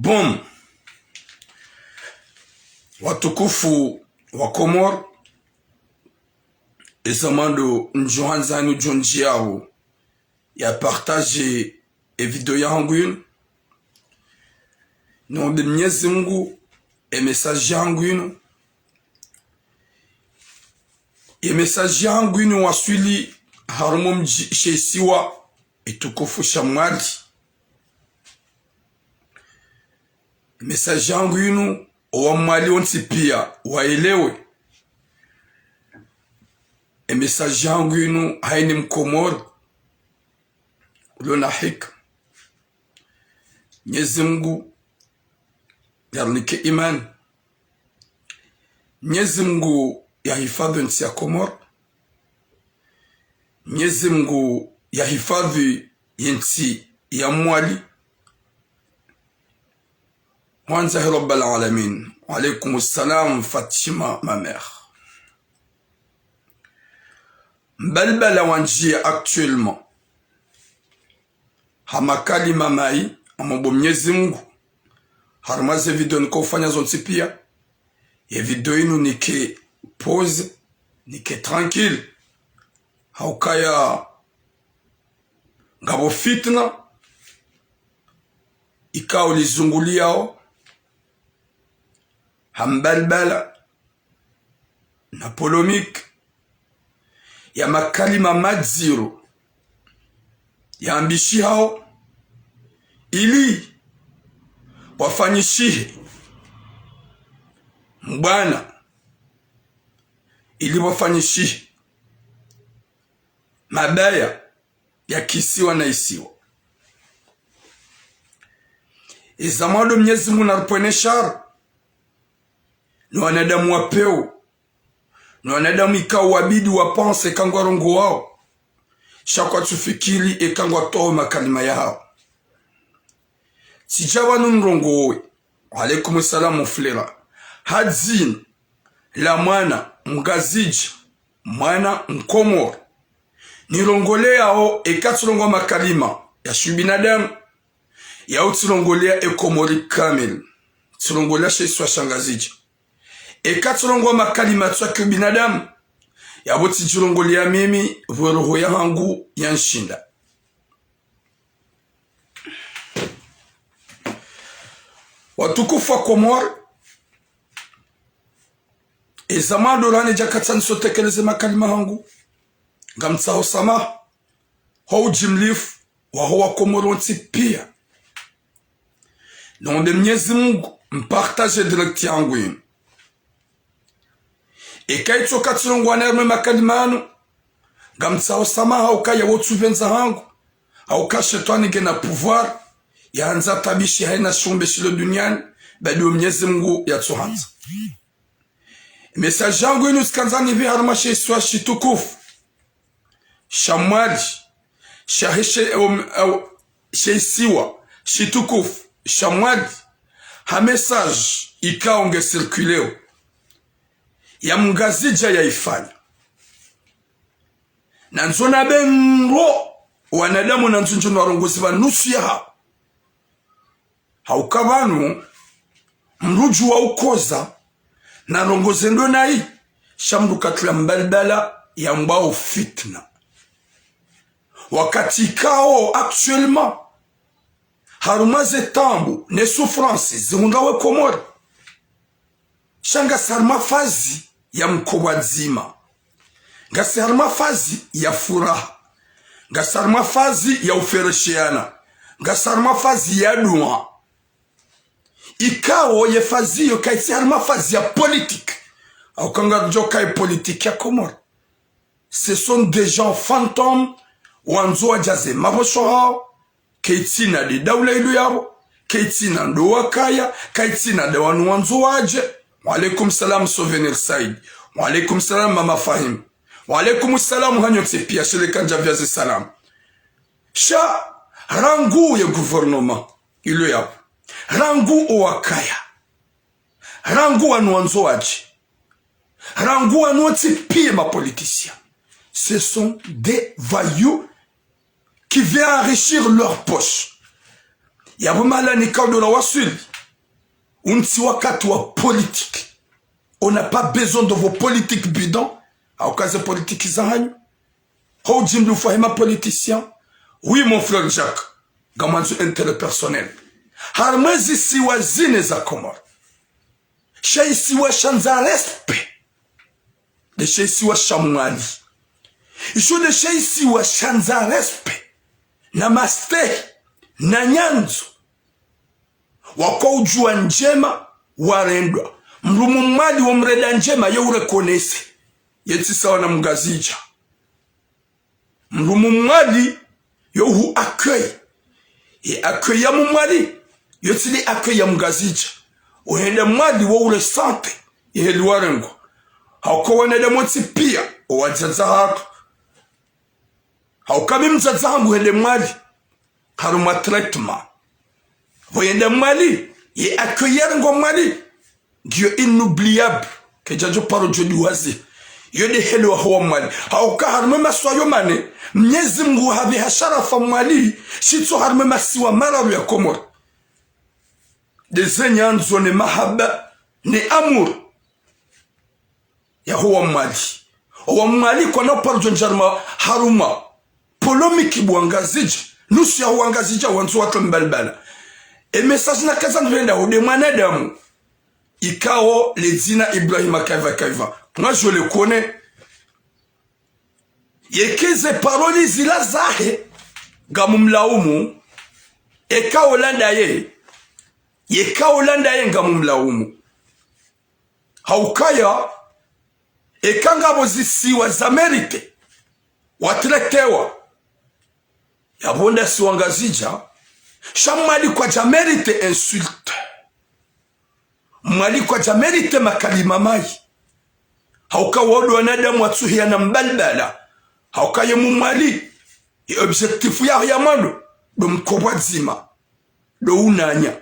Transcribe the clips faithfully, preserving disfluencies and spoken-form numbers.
Bon, watukufu wa Komori, eza mwando ndjo handza hanyu djo ndjiya wo ya partage e video yahangu yinu. Nombe Mnyezi Mungu, e message yahangu yinu, e message yahangu yinu waswili harumwa mdji she isiwa itukufu sha Mwali. E message yahangu yinu, owa Mwali wontsi piya waelewe. E message yahangu yinu, hayina Mkomori ulo na hikima. Mnyezi Mungu yarinike imani. Mnyezi Mungu yahifadhwi ntsi ya Komori. Mnyezi Mungu yahifadhwi yentsi ya Mwali. Mwandza he Rabbal Alamin. Wa alaykum salam, Fatima, ma mère. Mbalibala wandjiya actuellement ha makalima mayi, amombo Mnyezi Mungu, harumwa ze video niko ufanya zontsi piya, ye video yinu nike pause, nike tranquille. Haukaya ngapvo fitna ikao lizunguliyao ha mbalibala na polémique ya makalima madziro yambishihao ili pvwafanyishihe mbwana, ili pvwafanyishihe mabaya ya kisiwa na isiwa. Eza mwando Mnyezi Mungu naripvwene shari, no wanadamu wa pewu, no wanadamu ikao wabidi wapanse eka ngwarongowao, sha kwatsufikiri eka ngwatowo makalima yahao. Tsidja pvanu nirongowe, wa alaykum salam, mon frère, ha dzina la mwana Mngazidja, mwana Mkomori. Nirongoleyao eka tsirongowa makalima ya shibinadamu, yau tsirongoleya e Komori kamili, tsirongoleya she isiwa sha Ngazidja. Eka tsirongowa makalima tsi ya kibinadamu, yapvo tsidjirongoleya mimi, pvo roho yahangu yanshinda. Watukufu wa Komori, eza mwando rahana djaka tsaniso tekeleze makalima yahangu, ngamtsaho samaha ho udjimlifu waho wa Komori wontsi piya. Nombe Mnyezi Mungu mpartage direct yahangu yinu. Eka itsoka tsirongowa na harumwa e makalima yanu, ngamtsaho samaha, haukaya wo tsupvendza hangu, hauka shetwani ngena pouvoir ya handza tabishi hayina shiumbe shilo duniani, badi wo Mnyezi Mungu yatsuhandza. Message yahangu yinu tsikandza nipve harumwa she isiwa shitukufu sha Mwali, sha heshe, um, uh, she isiwa shitukufu sha Mwali, ha message ikao nge circuleo ya Mngazidja yaifanya. Nandzo nambe ndro wanadamu, nandzo ndjo narongoze pva nusu yahao. Hauka pvanu mdru udjuwa ukoza, narongoze ndro nayi, sha mdru katriya mbalibala yambwao fitna. Wakati ikao actuellement, harumwa ze taabu ne souffrance zihundrao e Komori, sha ngasi harumwa fazi ya mkobwa dzima. Ngasi harumwa fazi ya furaha. Ngasi harumwa fazi ya uferesheyana. Ngasi harumwa fazi ya dua. Ikao ye fazi iyo kayitsi harumwa fazi ya politique. Hauka ngaridjo kaya politique ya Komori, ce sont des gens fantômes, wandzo wadjaze mapvosho hao, kayitsina de daula ilo yapvo, kayitsina ndo wakaya, kayitsina de wanu wandzo wadje. Wa alaykum salam, Souvenir Said. Wa alaykum salam, Mama Fahim. Wa alaykum salam, hanyu ntsi piya, shele kandja vyaze salam. Sha rangu ye gouvernement ilo yapvo, rangu owakaya, rangu wanu wandzo wadje, rangu wanu wontsi piya ma politiciens, ce sont des voyous qui veulent enrichir leur poche. Yapvo mahala nikao ndo la waswili, Untsi wakati wa politique. On n'a pas besoin de vos politiques bidons. Hauka ze politique zahanyu. Ho udjimli ufwahe ma politiciens. Oui, mon frère Jacques. Ngamwandzo intérêt personnel. Harumwa ezi zisiwa zine za Comores, she isiwa shandza respect nde she isiwa sha Mwali. Isho nde she isiwa shandza respect na mastehi na nyandzo. Waka udjuwa ndjema, warendwa. Mdru Mmwali wo mrenda ndjema, ye ureconnaître. Ye tsi sawa na Mngazidja. Mdru Mmwali yo uhu accueil. Ye accueil ya Mmwali yo tsi li accueil ya Mngazidja. Uhenda Mwali wo uressentir ye heli warengwa. Hauka wanadamu wontsi piya, owadzadze hatru. Hauka mi mdzadze hangu hende Mwali harumwa traitement. Pvo yenda Mwali, ye accueil yarengwa Mwali ngiyo inoubliable. Kedjadjo paro djo diwazi. Yo nde heli waho wa Mwali. Hauka harumwa masiwa yo mane, Mnyezi Mngu hapviha sharafa Mwali, shitso harumwa masiwa mararu ya Comores. Nde ze nyandzo ne mahaba ne amour yaho wa Mwali. Owa Mwali kwana uparo djo ndjarima harumwa polémique bo Wangazidja. Nusu yaho Wangazidja wandzo watwe mbalibala. E message nakaza nirenda ho nde mwanadamu ikao le dzina Ibrahima Kaiva Kaiva. Mwa je le connais. Yeka ze paroles zila zahe, ngamumlaumu. Eka ola ndaye, yeka ola ndaye ngamumlaumu. Haukaya, eka ngapvo zisiwa za mérité watraitewa, yapvo nda si Wangazidja, sha Mwali kwadja mérité insulte. Mwali kwadja mérité makalima mayi. Hauka wo ndo wanadamu watsuhiya na mbalibala. Hauka ye Mmwali, ye objectif yaho ya mwando ndo mkopvwa dzima, ndo unanya,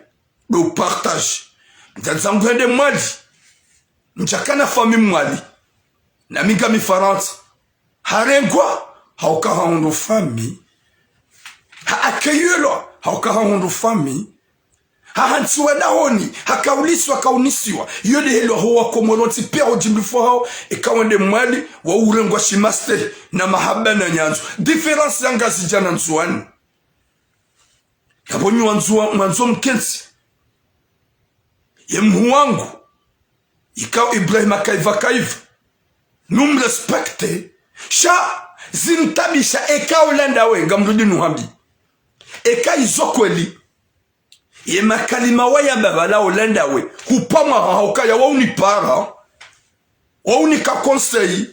ndo partage. Mdzadze hangu hende Mwali, ndjakana famille Mwali, na mi ngami Farantsa. Harengwa, hauka hahundru famille. Ha accueillilwa, hauka hahundru famille. Hahantsiwa dahoni, hakaulisiwa, hakaunisiwa. Iyo nde heli waho wa Komori wontsi piya ho djimbi fo hawo, eka wende Mwali, wa urengwa shimastehi, na mahaba na nyandzo. Différence ya Ngazidja na Ndzuwani. Yapvo nyi wa Ndzuwa, mwandzo mkentsi. Ye mhuu wangu, ikao Ibrahima Kaiva Kaiva, numrespecte, sha zintabisha eka ola ndawe, ngamrudi nuhambi. Eka izo kweli, ye makalima wayamba pvala ola ndawe, hupvamwaha haukaya waunipara, waunika conseil,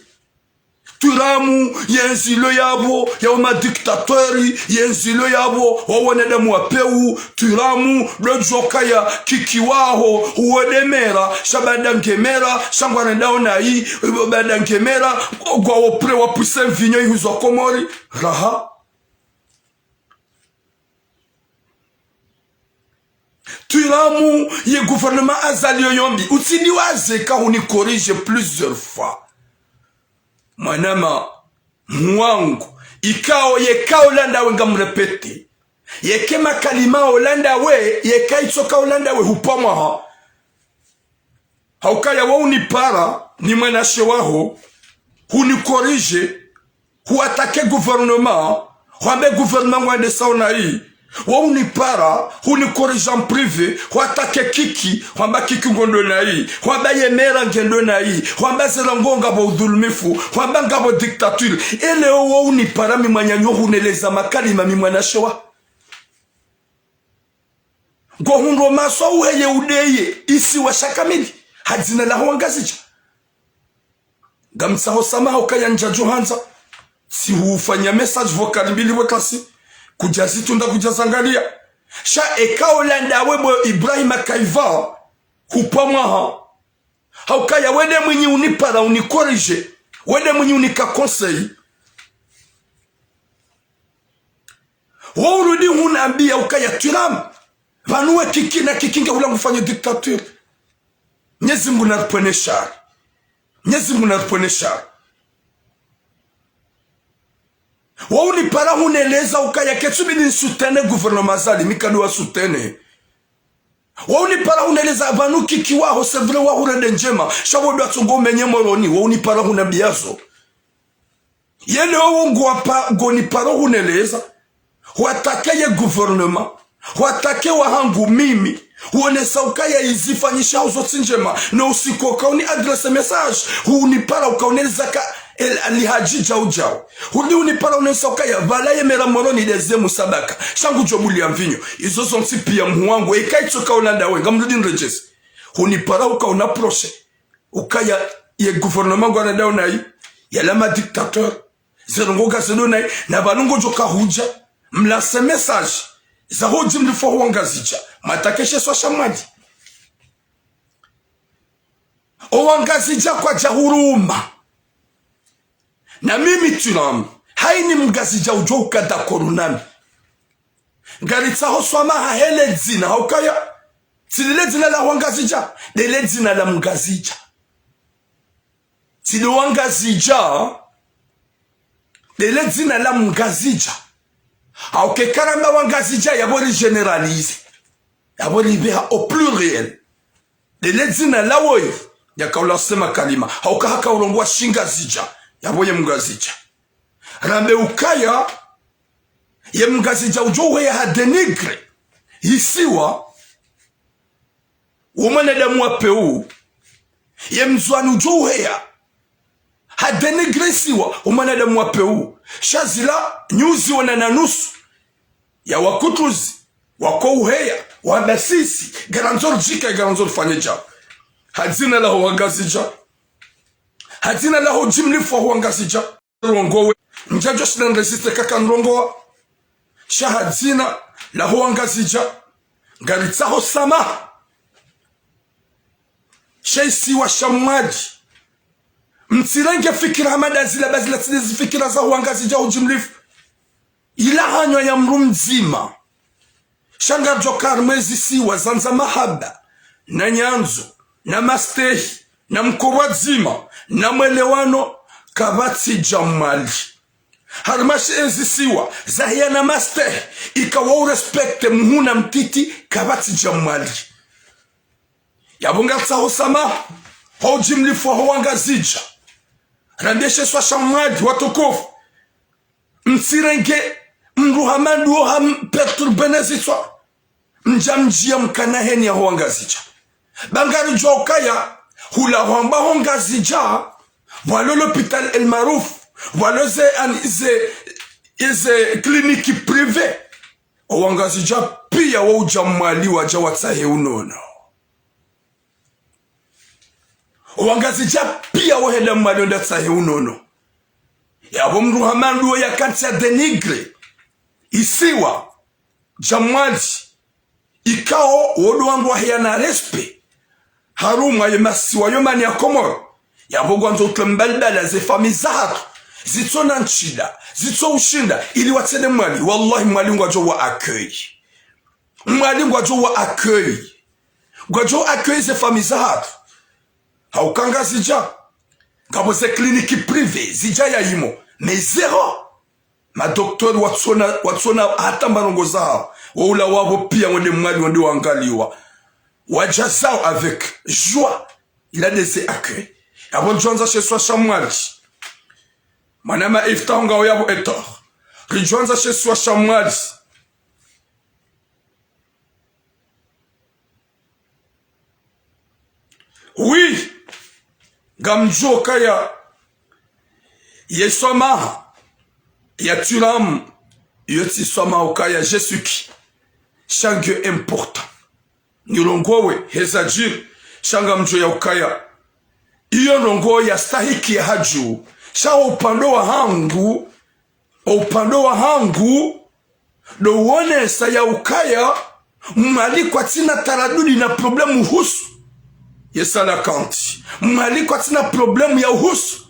twiramu, ye ndzilo yapvo, ya uma dictateur, ye ndzilo yapvo, wa wanadamu wa pewu, twiramu, ndo djokaya, kiki waho, uwo nde mera, sha baada nge mera, sha ngwarendao nayi, baada nge mera, ngwawo prêt wa pwise mvinyo ihuzwa Komori, raha. Twiramu ye gouvernement Azali yo yombi, utsiniwaze ka huni corriger plusieurs fois. Mwanama, mhuu wangu, ikao, yeka ola ndawe ngamrépéter. Yeka makalima ola ndawe, yeka itsoka ola ndawe hupvamwaha. Haukaya waunipara, ni mwanashe waho, huni corriger, hu attaquer gouvernement, hwambe gouvernement ngwendesao nayi. Waunipara, huni corriger en privé, hu attaquer Kiki, hwamba Kiki ngondo nayi, hwamba ye mera ngendo nayi, hwamba zela ngo ngapvo udhulumifu, hwamba ngapvo dictature. Eleo waunipara mi mwananyaho huneleza makalima mi mwanashe wa. Ngohundro maswa uheye udeye, isiwa sha kamili, ha dzina laho Wangazidja. Ngamtsaho samaha ukaya ndjadjo handza, tsihufanya message vocal mbili pvo kasi, kudja zitunda kudja zangaliya. Sha eka ola ndawe bo Ibrahima Kaiva, hupvamwaha. Haukaya we nde mwinyi unipara, uni corriger. We nde mwinyi unika conseil. Wo urudi hunambiya ukaya twiramu. Pvanu we Kiki na Kiki nge hula ngufanye dictature. Mnyezi Mngu naripvwene shari. Mnyezi Mngu naripvwene shari. Waunipara huneleza ukaya ketsubidi nsoutenir gouvernement Azali, mi kadu wa soutenir. Wo unipara huneleza pvanu kiki waho, c'est vrai waho rende ndjema. Sha wo ndo watsongo menye Moroni, wo unipara hunambiazo. Yele wo ngo wapa-, ngo nipara huneleza. Hwatake ye gouvernement. Hwatake wahangu mimi. Huonesa ukaya izifanyisha uzo tsi ndjema. No usiku uka uni adresse message. Hunipara uka uneleza ka el alihadji djau djau. Huli unipara uneleza ukaya pvala ye mera Moroni ndeze musabaka. Sha ngudjo bulia mvinyo. Izo zontsi pia mhu wangu. Eka itsoka ona ndawe. Ngamrudi nredjeze. Hunipara uka una proche. Ukaya ye gouvernement ngwa na ndawo nayi. Yala ma dictateur. Ze ndrongoo ngazido nayi, na pvanu ngodjo kahudja, mlase message, za hodji mlifwa ho Wangazidja, mwatake she isiwa sha Mwali. O Wangazidja kwadja huruma. Na mimi tulamu, haini Mngazidja udjo uka d'accord nami. Ngaritsaho swamaha hele dzina, haukaya, tsi lile dzina la Wangazidja, ndele dzina la Mngazidja. Tsi ndo Wangazidja, ndele dzina la Mngazidja. Hauka eka ramba Wangazidja, yapvo ri généraliser. Yapvo ripveha au pluriel. Ndele dzina la woyi, yakaula sema kalima. Hauka haka urongowa Shingazidja, yapvo ye Mngazidja. Rambe ukaya, ye Mngazidja udjo uheya ha dénigrer isiwa, wo mwanadamu wa pewu. Ye Mndzuani udjo uheya ha dénigrer isiwa, wo mwanadamu wa pewu. Sha zila nyuzi wona na nusu ya wakutruzi, wako uheya, wamba sisi, ngarandzo ridjike, ngarandzo rifanye djau. Ha dzina laho Wangazidja. Ha dzina laho dji mlifwa ho Wangazidja. Rongowe. Ndjadjo shinda nresiste kaka nrongowa. Sha ha dzina laho Wangazidja. Ngaritsaho swamaha. She isiwa sha Mwali. Mtsirenge fikira hama nda zila, ba zila tsi nde zifikira zaho Wangazidja ho dji mlifwa. Ila hanywa ya mdru mdzima. Sha ngaridjo ka harimwa ezi isiwa zandza mahaba, na nyandzo, na mastehi, na mkorwa dzima, na mwelewano, kapvatsi dja Mwali. Harimwa she ezi isiwa zaheya na mastehi, ika wo urespecter mhuu na mtiti, kapvatsi dja Mwali. Yapvo ngaritsaho swamaha, ho dji mlifwa ho Wangazidja. Rambie she isiwa sha Mwali, watukufu. Mtsirenge mdru hama nduwo ham perturber ne zitswa. Mdja mdjia mkana heni yaho Wangazidja. Ba ngaridjuwa ukaya, hula hwamba ho Ngazidja, pvwalo l'hôpital El Maarouf, pvwalo ze, an, ze, ze clinique privée. O Wangazidja pia wo udja Mwali wadja watsahe unono. O Wangazidja pia wo henda Mwali wende watsahe unono. Yapvo mdru hama nduwo yakantsi ya dénigrer isiwa dja Mwali, ikao wo ndo wandru waheya na respect harumwa ye masiwa yo mane ya Komoro. Yapvo ngwandzo utre mbalibala ze famille zahatru, zitsona ntsida, zitso ushinda, ili watsende Mwali. Wallahi, Mwali ngwadjo wa accueil. Mwali ngwadjo wa accueil. Ngwadjo accueil ze famille zahatru. Hauka Ngazidja, ngapvo ze clinique privée zidja ya imo. Mais zéro. Madocteur watsona, watsona hata mba ndrongoo zahawo. Wo ula wapvo pia wende Mwali wende wangaliwa. Wadja zawo avec joie. Il a des accueils. Yapvo ridjwandza she isiwa sha Mwali. Mwanama Ifta ngawo yapvo etor. Ridjwandza she isiwa sha Mwali. Oui, ngamdjuo ukaya ye swamaha ya Thuram, iyo tsi swamaha ukaya je suis qui. Sha ngiyo important. Nirongowe, heza djiri, sha ngamdjuo ya ukaya iyo ndrongoo ya stahiki ya hadju, sha upande wahangu, upande wahangu, ndo uonesa ya ukaya Mwali kwatsina taradudi na problème uhusu ye Cœlacanthes. Mwali kwatsina problème ya uhusu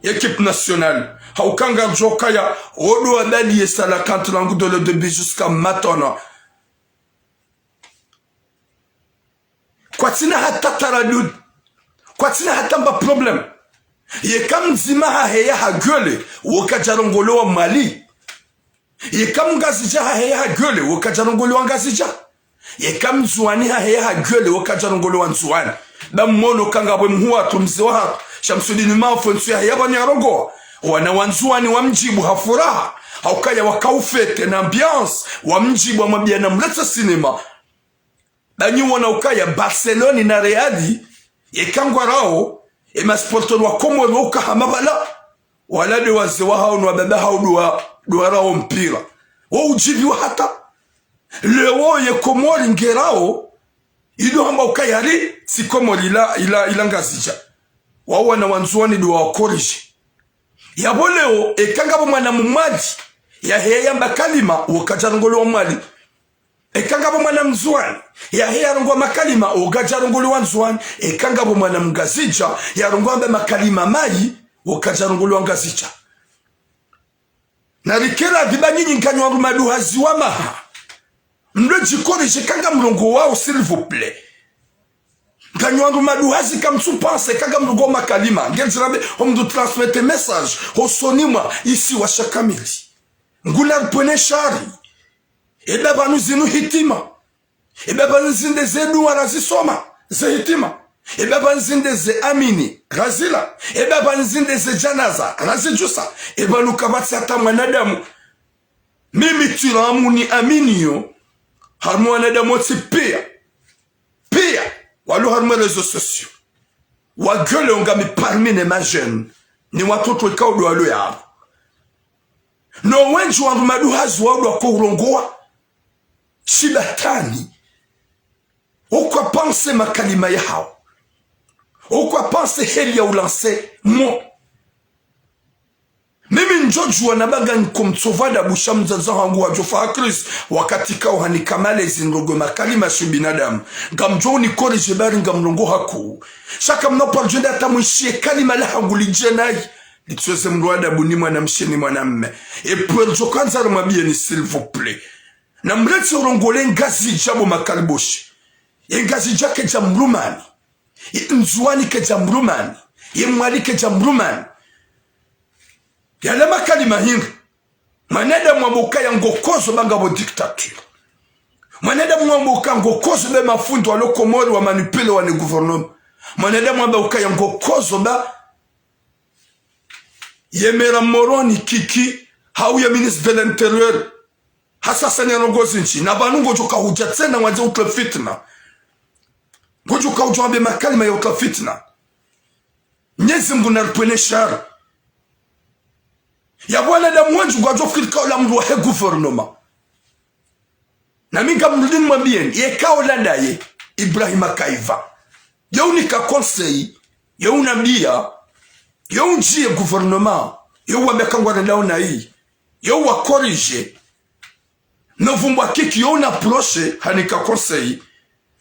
ye équipe nationale. Hauka ngardjo ukaya wo ndo wabali ye Cœlacanthes rangu de le début jusqu'à maintenant. Kwatsina hata taradudi. Kwatsina hata mba problème. Yeka mdzima haheya ha gueule, wo kadjarongolowa Mwali. Yeka mngazidja haheya ha gueule, wo kadjarongolowa Ngazidja. Yeka Mndzuwani haheya ha gueule, wo kadjarongolewa Ndzuwani. Ba mmono kangapvo mhuu watru mze wahatru, Shamsudini Mafo ntsu yaheya pvanu yarongowa. Wana wa Ndzuwani wamdjibu ha furaha. Haukaya waka ufêter na ambiance, wamdjibu wamwambiya namletse cinéma. Ba nyi wona ukaya Barcelone na Real, yeka ngwarao, e ma supporters wa Komori wo uka hama pvala, wala nde wazee wahao no wababa hao ndo wa, ndo warao mpira. Wo udjiviwa hata. Leo ye Komori ngerao, ido hamba ukaya ri, tsi Komori ila, ila, ila Ngazidja. Wao wana wa Ndzuwani ndo wawakorije. Yapvo leo, eka ngapvo mwana Mmwali, yaheya yamba kalima, wo kadjarongolewa Mwali. Eka ngapvo mwana Mndzuwani, yaheya yarongowa makalima, wo kadjarongolewa Ndzuwani. Eka ngapvo mwana Mngazidja, yarongowa yamba makalima mayi, wo kadjarongolewa Ngazidja. Na rikera pvi ba nyinyi nganyi wandru maduhazi wa maha. Mdo djikorije eka ngamrongowao, s'il vous plaît. Nganyi wandru maduhazi kamtsu penser eka ngamrongowao makalima. Ngedjirabe, ho mdo transmettre message, ho usoni mwa isiwa sha kamili. Nguna ripvwene shari. Eba pvanu zinu hitima. Eba pvanu zinde ze duwa razisoma, ze hitima. Eba pvanu zinde ze amini, razila. Eba pvanu zinde ze djanaza, razidjusa. Eba nu kapvatsi hata mwanadamu. Mimi Tiramu ni aminiyo, harumwa wanadamu wontsi piya. Piya, walo harumwa réseaux sociaux. Wa gueule ngami parmi ne ma jeunes. Ni watoto ikao ndo walo yapvo. No wendji wandru maduhazi wao ndo wako urongowa. Shibatani. Ukwa penser makalima yahao. Ukwa penser heli ya ulancer mo. Mimi ndjodjuwa na ba nganyi ko mtsovu adabu sha mdzadze hangu wadjofa ha crise, wakati kao hanika malezi nrongowe makalima sha ubinadamu. Ngamdjo unikorije bari ngamrongowa haki. Sha kamna pvwa ridjo enda hata mwishiye kalima lahangu lidje nayi. Litsuweze mdru adabu ni mwanamshe ni mwanamme. Epvo ridjo kandza rimwambiyeni, s'il vous plaît. Namletse urongowa le Ngazidja bo makaliboshi. Ye Ngazidja kedja mrumani. Ye Ndzuwani kedja mrumani. Ye Mwali kedja mrumani. Yala makalima hindri. Mwanadamu wamba ukaya ngokozo ba ngapvo dictature. Mwanadamu wamba uka ngokozo be mafundi walo Komori wa manipuler wane gouvernement. Mwanadamu wamba ukaya ngokozo ba ye maire Moroni Kiki, hau ye ministre de l'Intérieur. Hasasa ni arongozi ntsi, na pvanu ngodjo kahudja tsena wandze utre fitna. Ngodjo kahudja wambe makalima ya utre fitna. Mnyezi Mngu naripvwene shari. Yapvo wanadamu wendji ngwadjo fikiri ka ula mdru wahe gouvernement. Na mi ngamrudi nimwambiyeni, yeka ola ndaye, Ibrahima Kaiva. Ye unika conseil, ye unambiya, ye undjiye gouvernement, ye uwambe ka ngwarendao nayi, ye uwakorije. No pvumbwa Kiki, ye una approcher, hanika conseil.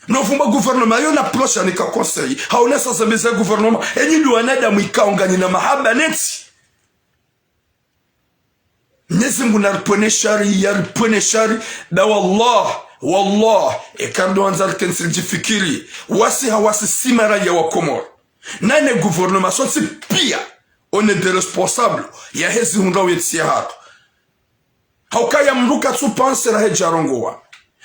No pvumbwa gouvernement, ye una approcher, hanika conseil. Haonesa zambi za gouvernement, enyi ndo wanadamu ikao nganyi na mahaba nentsi. Mnyezi Mngu naripvwene shari, yaripvwene shari, da wallah, wallah, eka ndo wandza rikentsi ridjifikiri, wasi hawasi si maraya wa Komori. Na ne gouvernement sontsi piya, on est des responsables, yahe zihundrao yentsi yahatru. Haukaya mdru katsu penser raha yadja rongowa.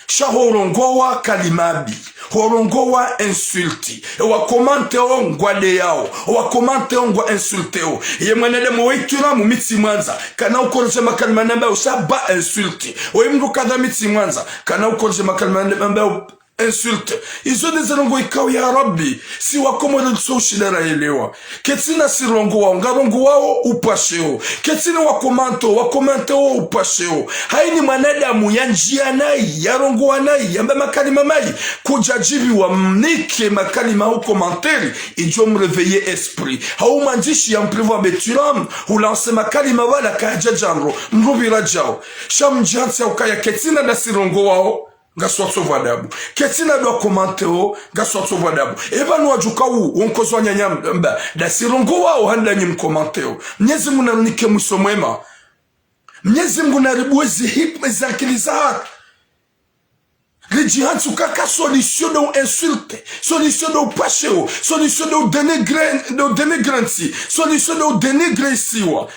Sha hurongowa kalima mbi, hurongowa insulte. Ewa commenter wo ngwadeyao, ewa commenter wo ngwa insulter wo. Ye mwanadamu we Tiramu mi tsimwandza, kana ukorije makalima nambayo sha ba insulte. Oyi mdru kadha mi tsimwandza, kana ukorije makalima nambayo insulte. Izo nde ze ndrongoo ikao ya Rabbi, si wa Komori ritso ushinda raelewa. Ketsina si rongowao, ngarongowao upvasheo. Ketsina wa commenter, wa commenter wo upvasheo. Hayini mwanadamu yandjiya nayi, yarongowa nayi, yamba makalima mayi, kudjadjiviwa mnike makalima hu commentaire, idjo mréveiller esprit. Hau mwandzishi ya mpvirivu wa Betiram, hulancer makalima wala kayadjadjandro, mrupvira djao. Sha mdjantsi haukaya ketsina nda si rongowao, ngasi watsovu adabu. Ketsina ndo wa commenter wo, ngasi watsovu adabu. Epvanu wadjuka wu, wonkozo wa nyanya mba, nda si rongowao handa nyi mcommenteo. Mnyezi Mngu narunike mwiso mwema. Mnyezi Mngu naribuwe zi hikma, zi akili zahatru. Ridjihantsi ukaka solution ndo u insulter, solution ndo upvasheo, solution ndo u dénigrer, ndo u dénigrer ntsi, solution ndo u dénigrer isiwa.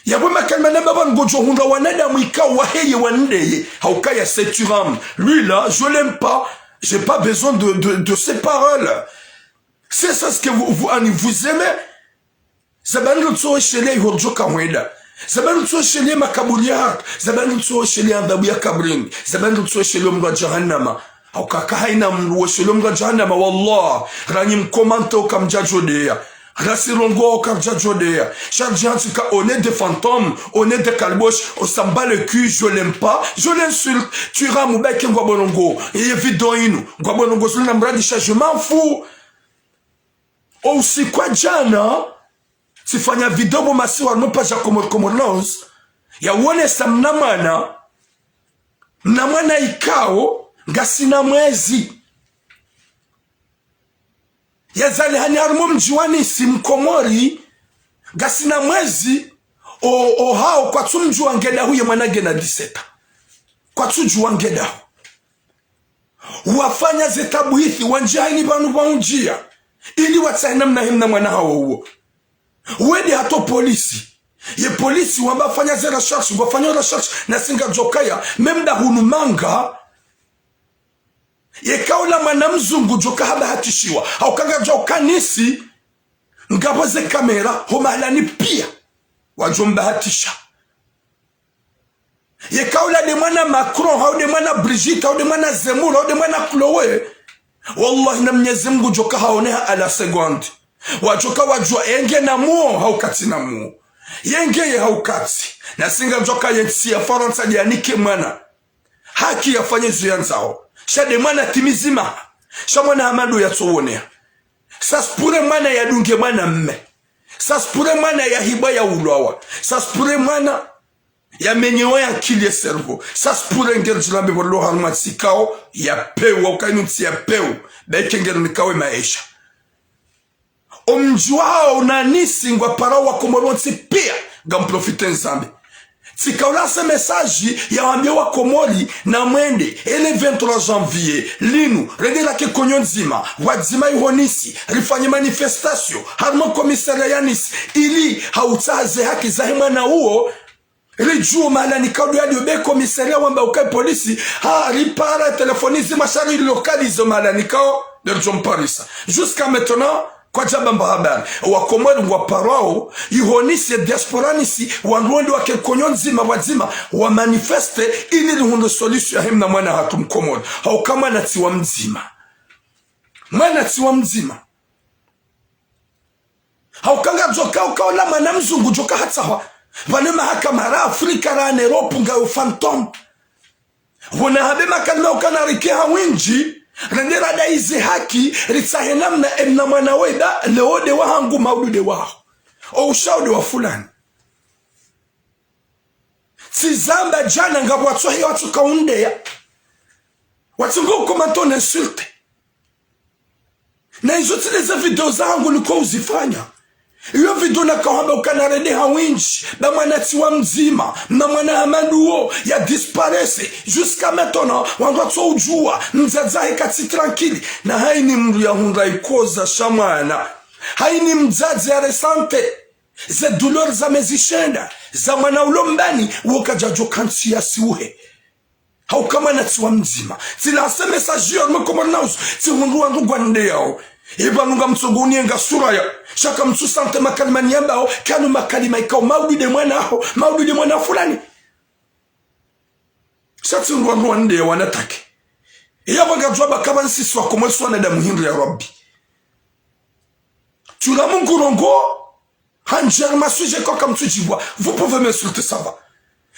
Yapvo makalima namba pvanu ngodjo hundra wanadamu ikao waheye wandeye. Haukaya c'est Thuram. Lui là, je l'aime pas. J'ai pas besoin de, de, de ses paroles. C'est ça ce que vous, vous, ani, vous aimez. Zabani rutsoeshelea iho ridjoka hwenda. Zabani rutsoeshelea makaburi yahatru. Zabani rutsoeshelea adhabu ya kaburini. Zabani rutsoeshelea omoro wa jahannama. Hauka kahaina mndru weshelea omoro wa jahannama, wallah. Ranyi mkomante uka mdjadjodeya. Rasi rongoa uka ridjadjodeya. Sha ridjihantsi ka on est des fantômes, on est des kalbosh, on s'en bat le cul, je l'aime pas, je l'insulte. Thuram, baike ngwa bo ndrongoo. Ye vidéo inu. Ngwa bo ndrongoo zinu na mradi sha, je m'en fous. O usiku wa djana, tsifanya vidéo bo masiwa no page ya Comores Comores News, ya wonesa mna mwana, mna mwana ikao ngasina mwezi. Yazalihani harumwa mdji wa Nice, mkomori, ngasina mwezi, o, o hao kwatsumdjuwa nge dahu ye mwana ngena dix-sept ans. Kwatsudjuwa nge dahu. Wafanya ze tabwithi, wandjia haini pvanu pvahundjia. Ili watsahe namna he mna mwana hawo uwo. Wende hata o polisi. Ye polisi wamba fanya ze recherche, ngwafanya recherche, nasi ngadjokaya, même daho hunu manga. Yeka ola mwana mzungu djoka habahatishiwa. Hauka ngadjoka Nice, ngapvo ze kamera, ho mahalani pia. Wadjombahatisha. Yeka ola nde mwana Macron, hau nde mwana Brigitte, hau nde mwana Zemmour, hau nde mwana Chloé. Wallahi na Mnyezi Mngu djoka haoneha à la seconde. Wadjoka wadjua yenge na muo, hau katsi na muo. Yenge ye hau katsi. Nasi ngadjoka ye ntsi ya Farantsa ndiyanike mwana haki yafanye zo yandzao. Sha nde mwana timizi maha. Sha mwana Hamadu yatsowoneha. Ça se pourrait mwana yadunge mwana mme. Ça se pourrait mwana yahibwa yaulwawa. Ça se pourrait mwana yamenyewa ye ankili ye cerveau. Ça se pourrait ngeri djilambe pvo lo harumwa ntsi ikao ya pewu, hauka inu ntsi ya pewu. Baike ngeri nikawe maesha. Omdji wahao na Nice ngwaparao wakomori wontsi pia, ngamprofite nizambe. Tsika ulanse message yawambie wakomori na mwende, ele vingt-trois janvier, linu, rende rake konyo ndzima, pvwadzima iho Nice, rifanye manifestation, harumwa commissariat ya Nice, ili hautsaha ze haki zahe mwana uwo, ridjuwe mahalani kao ndo yaliyo be commissariat wamba ukaye polisi, ha, ripara telefoni zima sha rilocalize mahalani kao, ndo ridjomparisa. Jusqu'à maintenant, kwadjabamba habari. Wakomori ngwaparwao, iho Nice ye diaspora Nice, wandru wende wake konyo ndzima pvwadzima, wamanifeste, ili rihundre solution yahe mna mwana hatru mkomori. Hauka mwana tsi wa mdzima. Mwana tsi wa mdzima. Hauka ngadjoka, hauka ola mwana mzungu djoka hatsahwa. Pvanu mahakama ra Afrika ra Europe ngayo fantôme. Pvona habe makalima ukana rike ha windji, rende radai ze haki, ritsahe namna e mna mwana weda, leo nde wahangu, maudu nde waho. O ushao nde wa fulani. Tsizamba djana ngapvo watsohe watsoka undeya. Watsungo commenter, on insulte. Na izo tsi nde ze video zahangu niko uzifanya. Iyo video nakahwamba ukana rende ha windji, ba mwana tsi wa mdzima, na mwana Hamadu wo, ya disparaître. Jusqu'à maintenant, wandru watso udjuwa, mdzadze wahe katsi tranquille. Na haini mndru yahundra ikoza sha mwana. Haini mdzadze ya ressentir ze douleur za mezi shenda, za mwana ulo mbani, wo kadjadjoka ntsi yasiuhe. Hauka mwana tsi wa mdzima. Tsilanse message yo, mwe Comores News, tsihundru wandru ngwandeyao. Eba nunga mtsongo unienga sura ya. Sha kamtsu sentir makalima niyambao, kanu makalima ikao maudu nde mwana aho, maudu nde mwana fulani. Sha tsihundru wandru ngwandeyao wanatake. Iya pvanga djuwa ba kapvatsi sisi wakomori swa wanadamu hindru ya Rabbi. Tula Mungu rongo, handjeri ma sujet ko kamtsudjibwa. Vous pouvez m'insulter, ça va.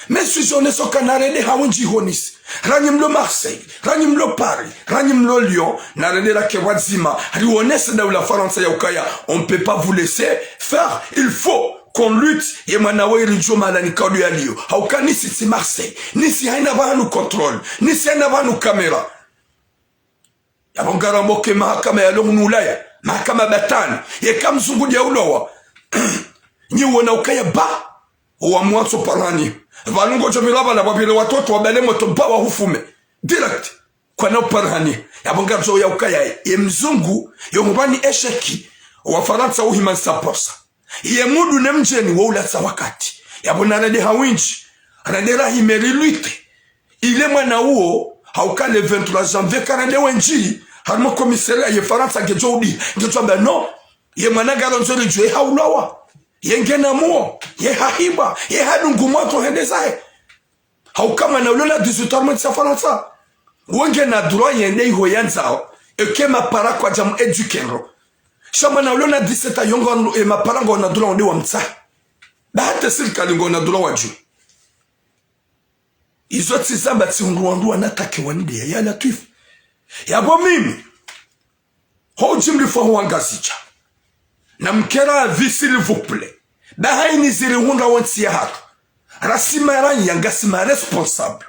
Mais sujet oneso kana rende ha windji iho Nice. Ranyi mlo Marseille, ranyi mlo Paris, ranyi mlo Lyon, na rende rake pvwadzima, riwonese daula Farantsa ya ukaya, on peut pas vous laisser faire, il faut qu'on lutte, ye mwana we ridjuwe mahalani kao ndo yaliyo. Hauka Nice tsi Marseille, Nice haina pvahanu contrôle, Nice haina pvahanu caméra. Yapvo ngaramboke mahakama yalo hunu Ulaya, mahakama batwani, yeka mzungu ndiya ulowa. Nyi wona ukaya ba, wa mwatso parani. Pvanu ngodjo pvira pvala, wapvire watoto, wabale moto, ba wahufume. Direct. Kwana uparani. Yapvo ngaridjo ya ukaya, ye mzungu, yo hupvani échec, wa Farantsa uhima nsa posa. Ye mudu ne mdjeni wo ulatsa wakati. Yapvo narende ha windji, rende rahime rilutte. Ile mwana uwo, hauka le vingt-trois janvier karende wendji, harimwa commissariat ye Farantsa ngedjo udi, ngedjo amba non, ye mwana ngarandzo ridjuwe haulawa, ye ngena muo, ye hahibwa, ye hadungu mwato hende zahe. Hauka mwana ulo na dix-huit ans harimwa ntsi ya Farantsa. Wo ngena droit yende iho yandzao, eka mapara kwadja mu éduquer ndro. Sha mwana ulo na dix-sept ans yo ngo e mapara ngwaona droit wende wamtsahe. Ba hata sirikali ngwaona droit wadjuwe. Izo tsi zamba tsi hundru wandru wana attaquer wanideya, ya Latwif. Yapvo mimi, ho udjimlifu ho Wangazidja. Na mkera avis, s'il vous plaît. Ba hayini zirihundra wo ntsi yahatru. Rasi maranya ngasi ma responsable.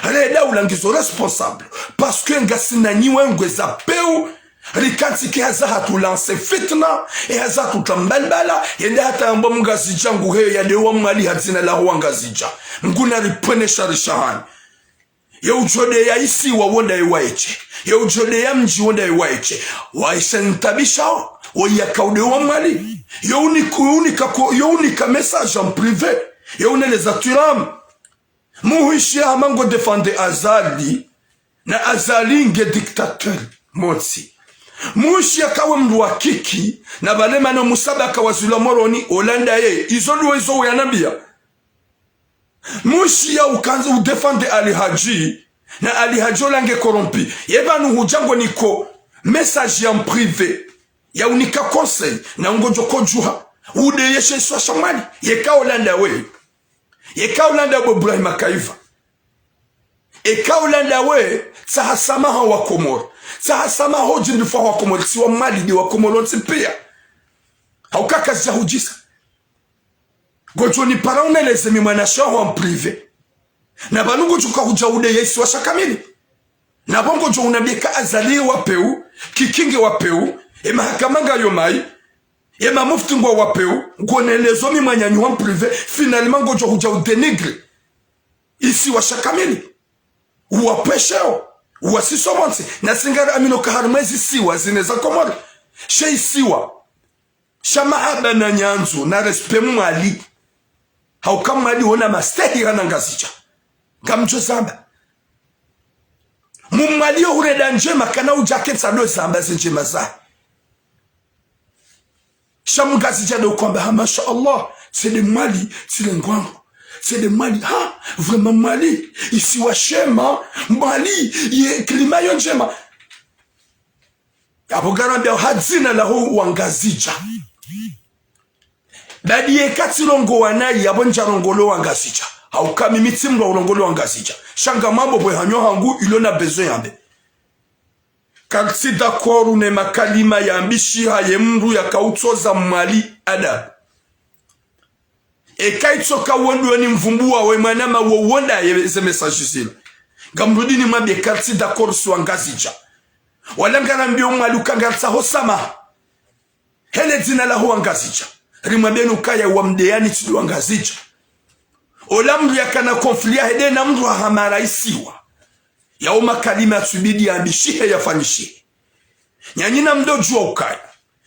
Re daula ngizo responsable. Parce que ngasi na nyi wengwe za peu. Rikantsi ke haza hatru lancer fitna. E haza hatru trambalbala. Yende hata yamba Mngazidja ngu heyo ya dewa Mwali ha dzina la ho Wangazidja. Mngu na ripvwene shari shahani. Ye udjo deya isiwa wonda ye waeshe. Ye udjo deya mdji wonda ye waeshe. Waesha ntabishao. Wo yaka udewa Mwali. Yo unika, yo unika ko, yo unika message en privé. Yo uneleza twiram. Muhwishiya hama ngo défendre Azali. Na Azali nge dictateur. Motsi. Muhwishiya kawe mndru wa kiki. Na pvale mana musabaka wa zilwa Moroni. Olanda ye. Izo ndo izo uyanambiya. Muhwishiya ukandza udéfendre Ali Hadji, na Ali Hadji ola nge corrompu. Ye pvanu hudja ngo niko message ya en privé, ya unika conseil, na ngodjo kodjuha. Udeyeshe isiwa sha Mwali. Yeka olanda we. Yeka olanda bo Ibrahima Kaiva. Eka olanda we, tsaha samaha wa Komori. Tsaha samaha ho udjimlifu ho wa Komori. Tsi wa Mwali de wa Komori wontsi piya. Hauka kazidja hudjisa. Ngodjo nipara uneleze mi mwanashe waho en privé. Na pvanu ngodjo ka hudja udeya isiwa sha kamili. Na pvo ngodjo unambiye ka Azali wa peu, kiki nge wa peu, e mahakama ngayo mayi, e mamufti ngwawo wa peu, ngonelezo mi mwananyaho en privé, finalement ngodjo hudja udénigrer isiwa sha kamili. Uwapvwesheo, uwasiso pvontsi, na si ngari amino ka harimwa ezi isiwa zine za Komori. She isiwa sha mahaba na nyandzo na respect Mwali. Hauka Mwali wona mastehi hana Ngazidja. Ngamdjo zamba. Mu Mwali yo hurenda ndjema kana udja kentsa ndo zamba ze ndjema zahe. Sha Mngazidja ndo kwamba ha, masha Allah, tsi nde Mwali, tsi nde ngwangu. Tsi nde Mwali, ha, vraiment Mwali, isiwa shema, Mwali, ye climat yo ndjema. Yapvo ngarambiya ha dzina laho Wangazidja. Badi yeka tsi rongowa nayi, yapvo ndja rongolo Wangazidja. Hauka mimi tsi mndru wa urongolo Wangazidja. Sha ngamwambo pvwe hanyo hangu ilo na besoin yambe. Kari tsi d'accord ne makalima yambishiha ye mndru yaka utsoza Mwali adabu. Eka itsoka wondro ni mvumbuwa we mwanama wo wonda ye ze message zila. Ngamrudi nimwambiye kari tsi d'accord si Wangazidja. Wala ngarambiyo Mwali uka ngaritsaho samaha. He le dzina laho Wangazidja. Rimwambiyeni ukaya wamdeyani tsi ndo Wangazidja. Ola mndru yakana conflit yahe de na mndru hahamara isiwa. Yawo makalima yatsubidi yambishihe yafanyishihe. Nyanyi namdodjuwa ukaya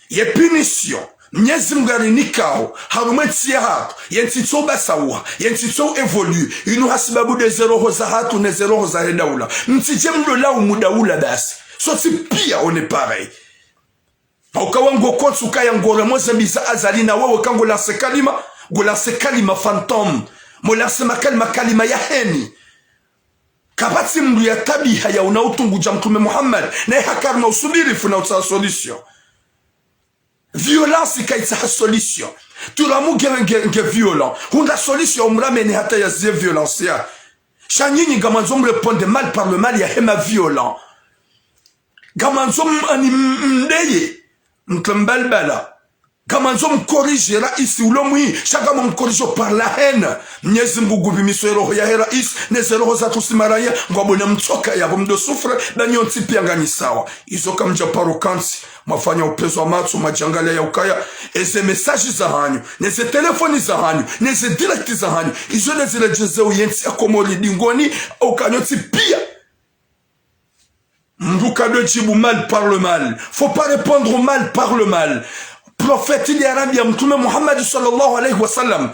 ye punition Mnyezi Mngu yarinikao harumwa entsi yahatru, ye ntsi itso ubasauha, ye ntsi itso évoluer, inu hasibabu de ze roho zahatru ne ze roho zahe daula. Mtsidje mdo laumu daula basi. Sontsi piya on est pareil. Hauka wango kontsi ukaya ngo remoze mbi za Azali na wewe ka ngo lancer kalima, ngo lancer kalima fantôme. Mo lancer makalima, kalima ya haine. Kapvatsi mndru ya tabiha ya una utungu dja Mtrume Muhammad, naye haka harumwa usubirifu na utsaha solution. Violence kayitsaha solution. Turamu nge, nge, nge violent. Hundra solution umrameni hata yaziye violence ya. Sha nyinyi ngamandzo mrépondre mal par le mal yahe ma violent. Ngamandzo m-, ani m-, mdeye. Mtrambalbala. Ngamandzo mcorriger raisi ulo mwi, sha ngamomcorriger par la haine. Mnyezi Mngu ngupvimisao eroho yahe raisi, ne ze roho zatru si maraya, ngwabona mtsoka yapvo mdo souffre, ba nyontsi piya nganyi sawa. Izo kamdja paro kantsi, mwafanya upvezo wa matso, mwadjangaliya ya ukaya, eze message zahanyu, ne ze telefoni zahanyu, ne ze direct zahanyu, izo ne ziredjezeo yentsi ya Komori dingoni, uka nyontsi piya. Mndru kado djibu mal par le mal. Faut pas répondre au mal par le mal. Prophète ili yarambiya Mtrume Muhammad sallallahu alayhi wa sallam.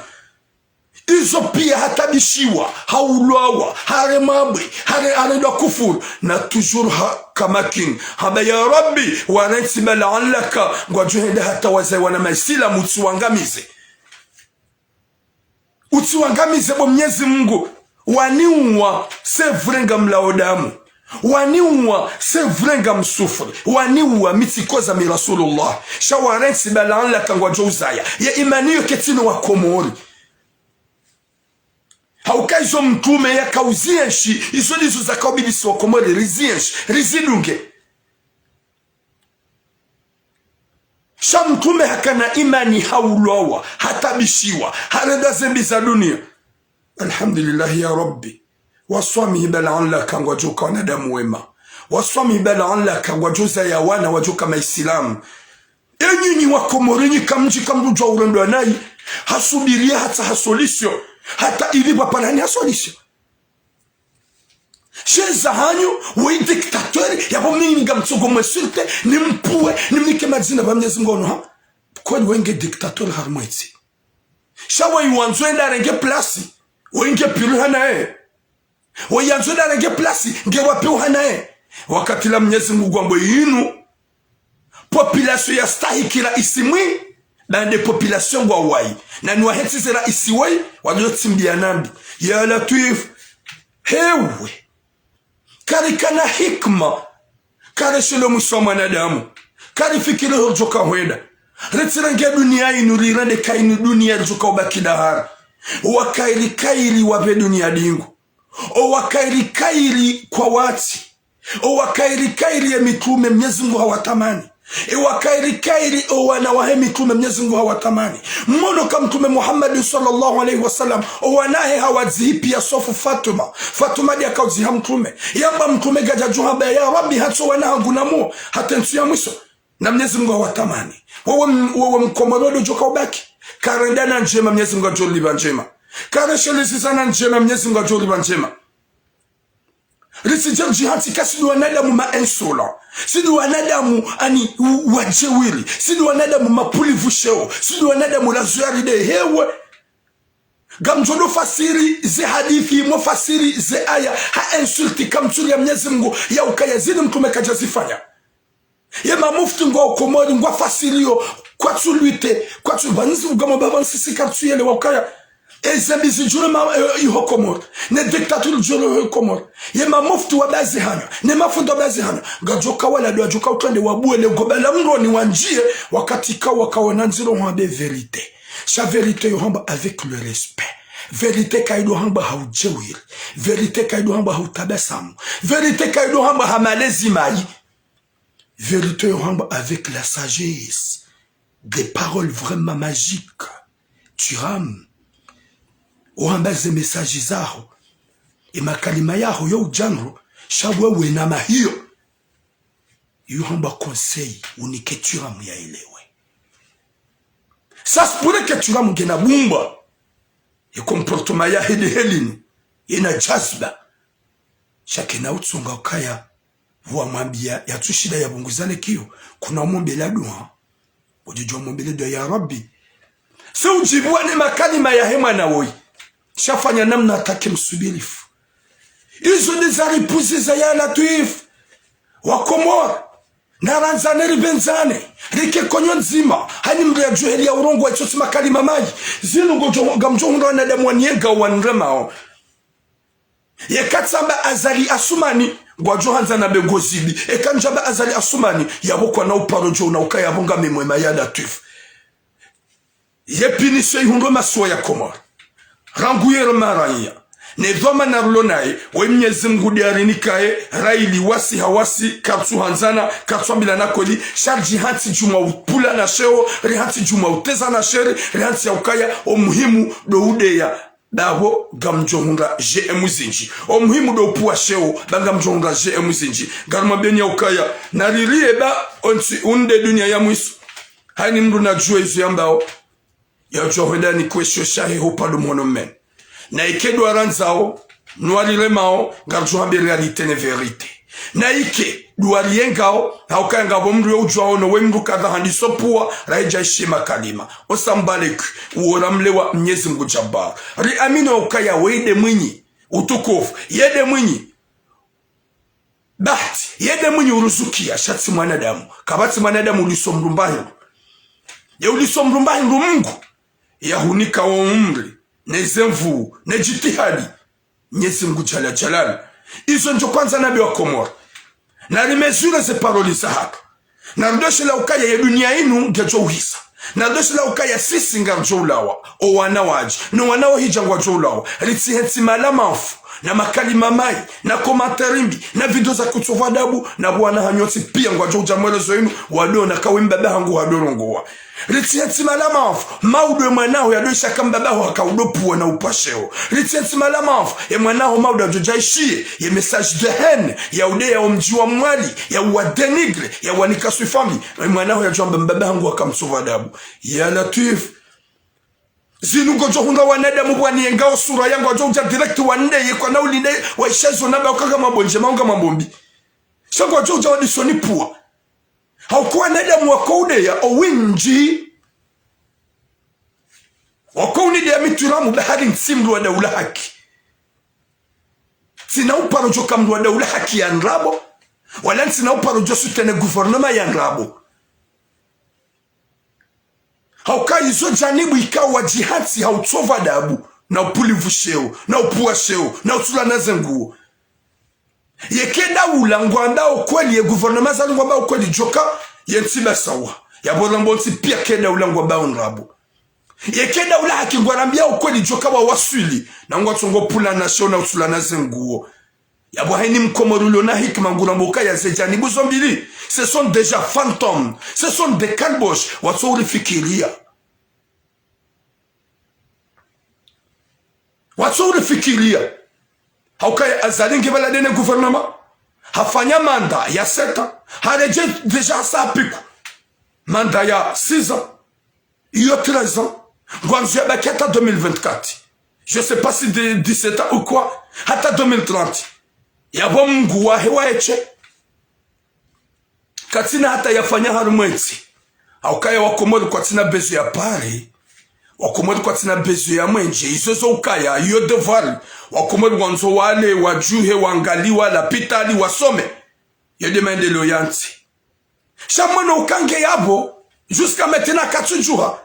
Izo pia hatabishiwa, haulwawa, haremabwe, hare-, harendwa kufuru. Na toujours ha-, kamakini. Hamba ya Rabbi, warentsi ba la'allaka, ngwadjo henda hata wazayi wana maisilamu utsiwangamize. Utsiwangamize bo Mnyezi Mungu. Waniuwa, c'est vrai ngamlao damu. Waniuwa, c'est vrai ngamsufri. Waniuwa, mi tsikoza mi Rasulullah. Sha warentsi ba la'allaka ngwadjo uzaya. Ye imani yo ketsina wa Komori. Hauka izo mtrume yakauzienshi, izo ndizo zakaubidi si wa Komori rizienshi, rizidunge. Sha mtrume hakana imani, haulwawa, hatabishiwa, harendwa zembi za dunia. Alhamdulillah ya Rabbi. Waswamihi ba la'allaka ngwadjoka wanadamu wema. Waswamihi ba la'allaka ngwadjozaya wana wadjoka maisilamu. Enyinyi wa Komori nyi kamdji kamdru djwa urendwa nayi, hasubiriye hata ha solution, hata ili pvwaparani ha solution. Sheza hanyu, woyi dictateur, yapvo mimi ngamtsongo mwinsulte, nimpvuwe, nimnike madzina ba Mnyezi Mungu ono ha. Kweli woyi nge dictateur harumwa entsi. Sha woyi wandzo enda renge place, woyi nge piru hanaye. Woyi yandzo enda renge place, nge wapi uhanaye. Wakati la Mnyezi Mungu ngwambo yinu, population yastahiki raisi mwi, bande population ngwawayi. Na ni wahentsi ze raisi woyi, wadjo tsimbiya nambi. Ya Latwif, hewe. Karikana hikima. Kareshele mwiso wa mwanadamu. Karifikiri hodjoka hwenda. Ritsirenge dunia inu rirende ka inu dunia ridjoka ubaki dahara. Owakairi kairi wapve dunia dingu. Owakairi kairi kwa wati. Owakairi kairi ye mitrume Mnyezi Mungu hawatamani. Ewakairi kairi owana wahe mitrume Mnyezi Mungu hawatamani. Mwono ka Mtrume Muhammad swallallahu alayhi wa sallam, owanahe hawadzihi pia swafu Fatuma. Fatuma ndiye akaudziha Mtrume. Yamba Mtrume kadjadjuha ba ya Rabbi, hatso wana hangu namuwo, hata entsu ya mwiso. Na Mnyezi Mungu hawatamani. Wewe m-, wewe Mkomori ndo djoka ubaki. Karenda na ndjema, Mnyezi Mungu adjolipva ndjema. Kareshelezeza na ndjema, Mnyezi Mungu adjolipva ndjema. Ritsidje ridjihantsi ka si ndo wanadamu ma insolent. Si ndo wanadamu ani u-, wadjeuri. Si ndo wanadamu mapvulivu sheo. Si ndo wanadamu lazo yaride hewe. Ngamdjo ndo fasiri ze hadithi, mo fasiri ze aya, ha insulti kamtsuri ya Mnyezi Mungu, ya ukaya zini Mtrume kadjazifanya. Ye mamufti ngwao Komori, ngwafasiriyo, kwatsu lutter, kwatsu pvandzi ugamo ba pvandzi si kartsu yelewa ukaya. Ezembi zidjure ma, eh, iho Komori. Ne dictature idjure iho Komori. Ye mamufti wa bazi hanyo. Ne mafundi wa bazi hanyo. Ngadjoka wala dwa djoka utrende wabuwe le goba la mroni wandjiye. Wakati ka wakaona ndziro hwambe vérité. Sha vérité yo hamba avec le respect. Vérité kayido hamba ha udjeuri. Vérité kayido hamba ha utabasamu. Vérité kayido hamba ha malezi mayi. Vérité yo hamba avec la sagesse, des paroles vraiment magiques. Thuram, ohamba ze message zaho, e makalima yaho yo udjandro, sha wewe na mahiyo. Yo hamba conseil, unike Thuram ya elewe. Ça se pourrait que Thuram ngena bumba, e comportement yahe de helini, yena jazba. Sha kena utsonga ukaya, pvwa mwambiya yatsushinda yapvunguza le kiyo, kuna mwombela dua. Wodjo djwa mwombele dua ya Rabbi. Se udjibuwa ne makalima yahe mwana woyi. Sha fanya namna attaquer msubirifu. Izo nde za ripuzi za ya Latwif. Wa Komori. Narandzane ripvendzane. Rike konyo ndzima. Hani mdru yadjuheli ya urongowa itso tsi makalima mayi. Zinu ngodjo, ngamdjo hundra wanadamu waniyenga wanremao. Yeka tsamba Azali Assoumani, ngwadjo handzana be ngozibi. Eka ndjamba Azali Assoumani, yapvo kwana uparo djo na ukaya yapvo ngami mwema ya Latwif. Ye punition ihundrwa masiwa ya Komori. Rangu yero maranya. Ne dhwamana rilo naye, we Mnyezi Mungu nde arinikaye, raili wasi hawasi, kartsu handzana, kartsu ambilana kweli, sha ridjihantsi djumwa upvula na sheo, rihantsi djumwa uteza na shere, rihantsi ya ukaya, o muhimu ndo udeya. Ba pvo ngamdjo hundra G M zindji. O muhimu ndo upvuwa sheo, ba ngamdjo hundra G M zindji. Ngarumwambeni ya ukaya, naririye ba, ontsi unde dunia ya mwiso. Hayini mdru nadjuwe izo yambao. Yadjuwa hwenda ni kwesho shahe ho pvado mhono mmen. Na ike ndo arandzao, nwariremao, ngardjo hambe réalité ne vérité. Na ike, Dua riyengao, hauka yangapvo mndru yo udjuwa ono we mndru kadha handiso pvwa, rahidja ishiye makalima. Osambalek, uwo ramlewa Mnyezi Mngu Jabbar. Riamini ukaya weye nde mwinyi utukufu, yeye nde mwinyi bahati, yeye nde mwinyi uruzukiya, sha tsi mwanadamu. Kapvatsi mwanadamu uliso mndru mbahi. Ye uliso mndru mbahi ndo Mngu. Yahunika wo umri, ne ze nvuu, ne djitihadi. Mnyezi Mngu Jalla Jalalu. Izo ndjo kwandza nambe wa Komori. Nari mesure ze paroli zahatru. Nari doshe la ukaya ye duniya inu ngedjo uhisa. Nari doshe la ukaya sisi ngaridjo ulawa. O wana wadji. No wana wo hidja ngwadjo ulawa. Ritsihe ntsi mala mafu. Na makalima mayi. Na commentaire mbi. Na video za kutsopvwa adabu. Na pvo wana hanyu wontsi piya ngwadjo udja mwelezo inu. Wado ona ka we mbaba hangu wado rongowa. Ritsihe ntsi mala mafu, maudu ye mwana ho yado ishiya ka mbaba ho haka udo pvwa na upvwa sheo. Ritsihe ntsi mala mafu, ye mwana ho maudu yadjo dja ishiye, ye message de haine, ya udeya o mdji wa Mwali, ya uwa dénigrer, ya uwanika swifa mbi, ye mwana ho yadjo amba mbaba hangu haka mtsopvwa adabu. Ya Latwif. Zinu ngodjo hundra wanadamu pvwani yengao sura yangu wadjo udja direct wandeye kwana ulinde, waishe zo namba ukanga mambo ndjema unga mambo mbi. Sha ngwadjo udja wadiso nipvwa. Hauka wanadamu wako udeya, o windji. Wako unideya mi Twiramu bahari ntsi mndru wa daula haki. Ntsina uparo djoka mndru wa daula haki ya ndrabo. Wala ntsina uparo djo soutenir gouvernement ya ndrabo. Hauka izo janibu ikao wadjihantsi ha utsopvwa adabu, na upvulivu sheo, na upvwa sheo, na utsula na ze nguo. Yeka daula ngwambao ukweli, ye gouvernement Azali ngwambao ukweli djoka, ye ntsi ba sawa. Yapvo rambo ntsi piya yeka daula ngwambao ndrabo. Yeka daula haki ngwarambiao ukweli djoka wa waswili, na ngwatsongo pvula na sheo na utsula na ze nguo. Yapvo hayina mkomori ulo na hikima ngurambo ukaya ze janibu zo mbili, ce sont déjà fantômes, ce sont des calboches, watso urifikiriya. Watso urifikiriya. Haukaya Azali nge pvala ndene gouvernement. Hafanya mandat ya sept ans. Haredjei déjà hasa hapiku mandat ya six ans. Iyo treize ans. Ngwandzo yabaki hata deux mille vingt-quatre. Je sais pas si de dix-sept ans ou quoi. Hata deux mille trente. Yapvo Mngu wahe waeshe. Katsina hata yafanya harumwa entsi. Haukaya wakomori kwatsina besoin ya pare. Wakomori kwatsina besoin ya mwenje. Izo zo ukaya, iyo devoir. Wakomori wandzo wale, wadjuhe, wangaliwa, lapitali, wasome. Iyo nde maendeleo ya ntsi. Sha mwana ukange yapvo, jusqu'à maintenant katsudjuha.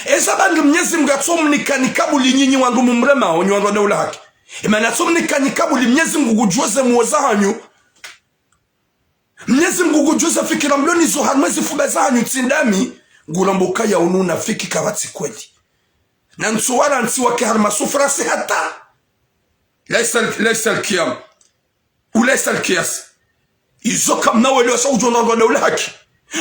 Eza bandru Mnyezi Mngu atsomnika ni kabuli nyinyi wandru mumrema, onyi wandru wa daula haki. Imana atsomnika ni kabuli Mnyezi Mngu ngudjuo ze muo zahanyu. Mnyezi Mngu ngudjuo ze fikira mlo nazo harumwa ze fuba zahanyu tsi ndami, ngurambo ukaya unu unafiki kapvatsi kweli. Na ntsu wala ntsi wake harumwa souffrance hata. Laisa, laisa alkiyam. Ulaisa alkiyas. Izo kamna wele wasa udjo na wandru wa daula haki.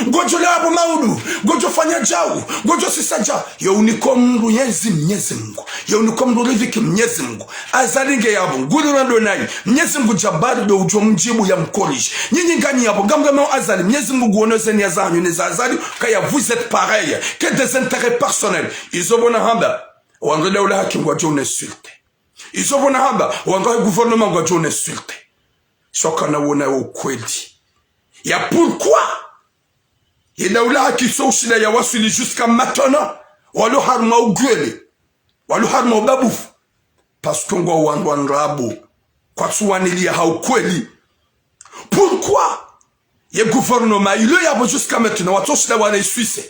Ngodjo lewa pvo maudu, ngodjo fanya djau, ngodjo sisa dja. Ye uniko mndru yezi Mnyezi Mngu. Ye uniko mndru riziki Mnyezi Mngu. Azali nge yapvo, nguli rando nayi. Mnyezi Mngu Jabari ndo udjo mdjibu ya mkorishe. Nyinyi nganyi yapvo, ngamngamao Azali. Mnyezi Mngu nguono ze niya zahanyu ne za Azali, kaya vous êtes pareil. Que des intérêts personnels. Izo pvo nahamba, wandru wa daula haki ngwadjo une insulte. Izo pvo nahamba, wandru wa gouvernement ngwadjo une insulte. Sha kana wona wo ukweli. Ya pourquoi? Ye daula haki so ushinda ya waswili jusqu'à maintenant. Walo harumwa ugwele. Walo harumwa ubabufu. Parce que ngwao wandru wa ndrabo. Kwatsu waniliya ha ukweli. Pourquoi? Ye gouvernement ilo yapvo jusqu'à maintenant, watso shinda wa réussir.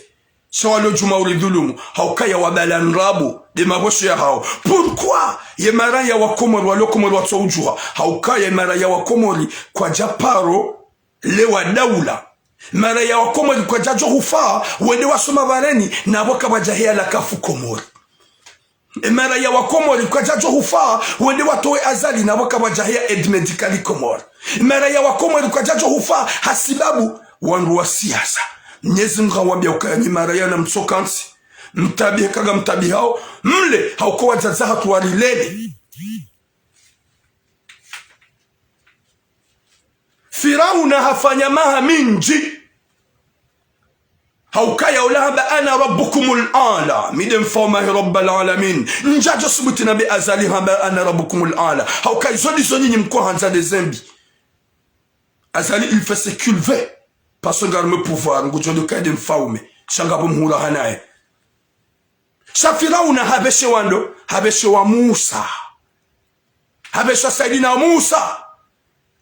Sha walo djuma uridhulumu, haukaya wabala ndrabo, nde mapvosho yahao. Pourquoi? Ye mara ya wakomori, walo Komori watso udjuha, haukaya ye mara ya wakomori, kwadja paro lewa daula. Mara ya wakomori kwadjadjo hufa, wende wasoma pvareni, napvo kapvadja heya la kafu Komori. Emara ya wakomori kwadjadjo hufa, wende watowe Azali, napvo kapvadja heya aide médicale Komori. Emara ya wakomori kwadjadjo hufa, hasibabu wandru wa siasa. Mnyezi Mngu hawambia ukaya nyi mara ya na mtsoka ntsi. Mtabihe kaga mtabihao, mle, hauka wadzadze hatru warilele. Firauna hafanya maha mindji. Haukaya ula hamba, "Ana rabbukumul a'la." Mi nde mfaume wahe Rabbal alamin. Ndjadjo subuti nambe Azali hamba, "Ana rabbukumul a'la." Haukaya izo ndizo nyinyi mkohandza nde zembi. Azali, il fait ce qu'il veut. Parce que ngari mwe pouvoir, ngudjo ndo kaye nde mfaume. Sha ngapvo mhula hanaye. Sha Firauna hapveshewa ndo, hapveshewa Musa. Hapveshewa Saidina Musa.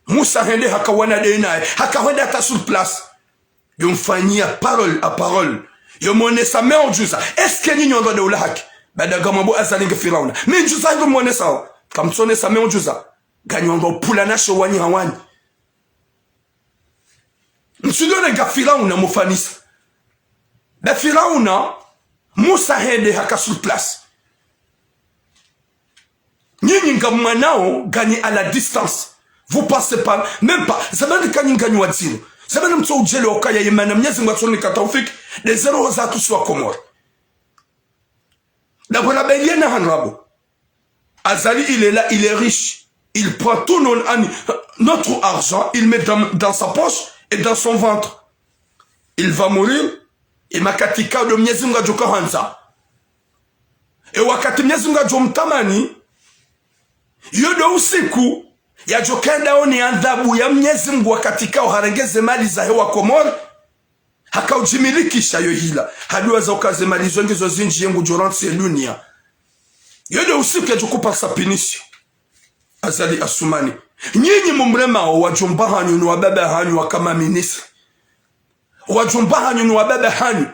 Musa hende hakawana nde naye. Hakahwenda hata sur place. Yo mfanyiya parole à parole. Yo mwonesa miujiza. Est-ce que nyinyi wandru nde ula haki? Baada ngamwambo Azali nge Firauna. Miujiza ndo mwonesa wo. Kamtsonesa miujiza. Nganyi wandru pvula nasho wanyi ha wanyi. Mtsulione nga Firauna mufanisa. Ba Firauna, Musa hende haka sur place. Nyinyi ngamwanao nganyi à la distance. Vous pensez pas, même pas. Zamani kanyi nganyi wadziro. Zamani mtso udjele okaya yemana Mnyezi Mungu atsonika taufiki. Nde zero za tusi wa Komori. D'abord, la belle na hanrabo. Azali, il est là, il est riche. Il prend tout non-, an-, notre argent, il met dans, dans sa poche et dans son ventre. Il va mourir. E makati kayo ndo Mnyezi Mungu adjoka handza. E wakati Mnyezi Mungu adjo mtamani, yo ndo usiku yadjoka yenda one adhabu ya Mnyezi Mungu wakati kayo harenge ze mali zahe wa Komori. Haka udjimilikisha yo hila. Haduwa za uka ze mali zo ngizo zindji ye ngudjo rantsi ye dunia. Yo nde usiku yadjo kupasa punition. Azali Assoumani. Nyinyi mumremao wadjomba hanyu no wababa hanyu waka ma ministre. Wadjomba hanyu no wababa hanyu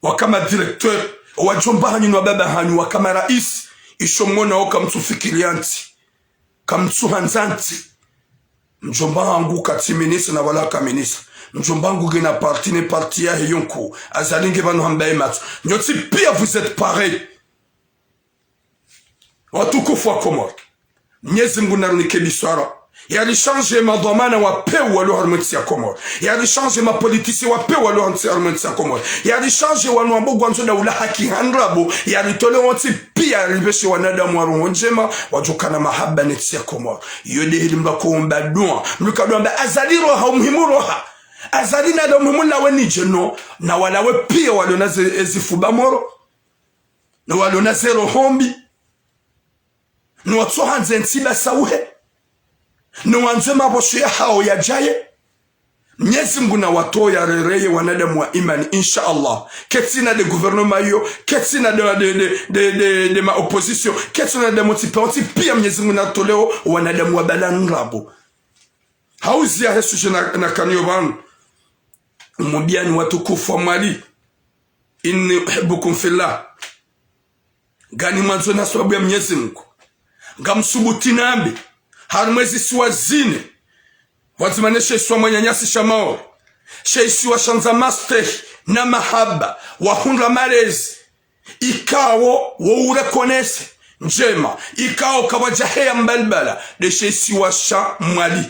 waka ma directeur. Wadjomba hanyu no wababa hanyu waka ma rais. Isho mwona oka mtsufikiri yantsi. Kamtsuhandza ntsi. Mdjomba hangu katsi ministre na wala ka ministre. Mdjomba hangu ngena parti ne parti yahe yo nkuu. Azali nge pvanu hambaye matso. Nyontsi pia vous êtes pareil. Watukufu wa Komori. Mnyezi Mungu narunike biswara. Yari change madhwamana wa pewu walo harumwa entsi ya Komori. Yari change mapoliticiens wa pewu walo harumwa entsi ya Komori. Yari change wanu wambo ngwandzo daula haki hanrabo. Yari tole wontsi pia yari pveshe wanadamu wa roho ndjema, wadjokana mahaba ne ntsi ya Komori. Yo nde heli mba kuomba dua. Mluka dua mba Azali roha, umuhimu roha. Azali nada umuhimu lawe nidje no. Na walawe pia walo na ze, ezifuba moro. Na walo na ze roho mbi. Na watsohandze ntsi ba sauhe. Na wandzwe mapvosho yahao yadjaye. Mnyezi Mungu na watowe yarereye wanadamu wa imani, insha Allah. Ketsina nde gouvernement iyo, ketsina nde, nde, nde ma opposition, ketsina nde motsi pia, wontsi pia Mnyezi Mungu na toleo wanadamu wa bala nrabo. Hauziya he sujet na, na kaniyo pvanu. Umwambiani watukufu wa Mwali. Inni uhibbukum fillah. Ngani mwandzo na sababu ya Mnyezi Mungu. Ngamsubuti nambe, harumwa ezisiwa zine, pvwadzima ne she isiwa mwananyasi sha Maore, she isiwa shandza mastehi na mahaba, wahundra malezi, ikao wo ureconnaître ndjema, ikao kapvwadja heya mbalibala, nde she isiwa sha Mwali.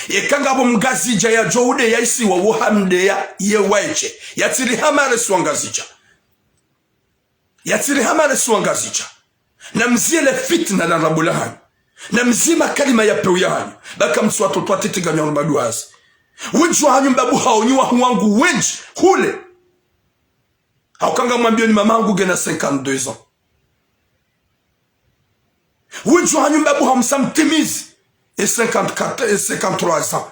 Yeka ngapvo Mngazidja yadjo udeya isiwa wo hamdeya ye waye she, yatsiri hama re isiwa Ngazidja. Yatsiri hama re isiwa Ngazidja. Na mziye le fitna la nrabo la hanyu. Na mziye makalima ya pewu ya hanyu. Baka mtsuwa totwa titi nganyo maduazi. Wendji wa hanyu mbabu hao nyi wahu wangu wendji hule. Hauka ngamwambioni mama hangu ngena cinquante-deux ans. Wendji wa hanyu mbabu hao msamtimizi. E cinquante-quatre, e cinquante-trois ans.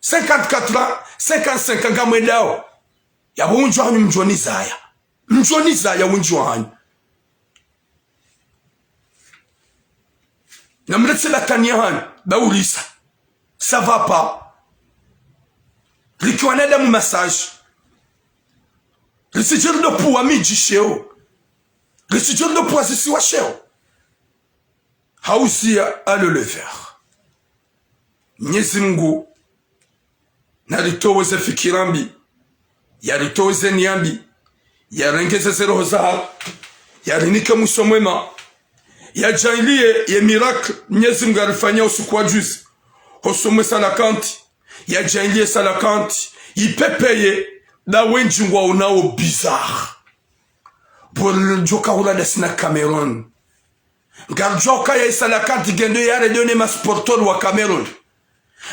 Cinquante-quatre ans, cinquante-cinq ans ngamwendao. Yapvo wendji wa hanyu mdjo nizaya. Mdjo nizaya wendji wa hanyu. Na mletse batwaniya hanyu, ba urisa. Ça va pas. Riki wanadamu massage. Ritsidjeri ndo pvuwa midji sheo. Ritsidjeri ndo pvuwa zisiwa sheo. Hauziya alo le vert. Mnyezi Mungu naritowe ze fikira mbi, yaritowe ze niya mbi, yarengeze ze roho za hatru, yarinike mwiso mwema, yadjaanliye ye miracle Mnyezi Mungu yarifanya usiku wa juzi, hosoni mwe Salakanti, yadjaanliye Salakanti ipepeye, nda wendji ngwaonao bizarre. Bo ridjoka hula ndasi na Cameroun. Ngaridjo kaya e Salakanti ngendo yahare done ma supporters wa Cameroun.